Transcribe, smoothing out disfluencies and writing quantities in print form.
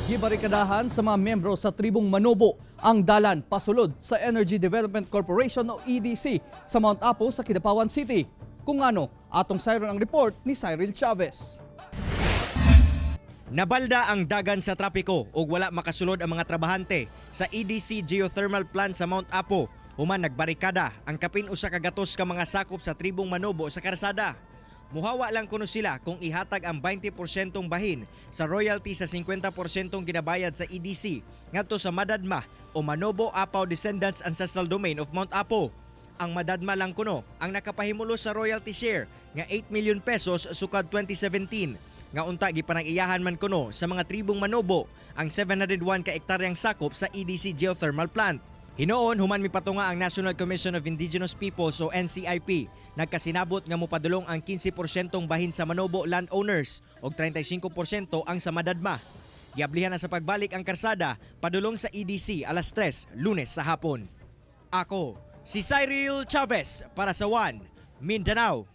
Gibarikadahan sa mga miyembro sa tribong Manobo ang dalan pasulod sa Energy Development Corporation o EDC sa Mount Apo sa Kidapawan City. Kung ano, atong sayron ang report ni Cyril Chavez. Nabalda ang dagan sa trapiko ug wala makasulod ang mga trabahante sa EDC Geothermal Plant sa Mount Apo human nagbarikada ang kapin 100 ka mga sakop sa tribong Manobo sa karsada. Muhawa lang kuno sila kung ihatag ang 20% bahin sa royalty sa 50% ginabayad sa EDC ngadto sa Madadma o Manobo Apao Descendants Ancestral Domain of Mount Apo. Ang Madadma lang kuno ang nakapahimulos sa royalty share nga 8 million pesos sukad 2017 nga unta gipanag-iyahan man kuno sa mga tribong Manobo ang 701 ka ektaryang sakop sa EDC Geothermal Plant. Hinuon human mipatunga ang National Commission of Indigenous Peoples o NCIP, nagkasinabot nga mopadulong ang 15% bahin sa Manobo landowners ug 35% ang sa Madadma. Giablihan na sa pagbalik ang karsada padulong sa EDC alas 3 Lunes sa hapon. Ako, si Cyril Chavez para sa One Mindanao.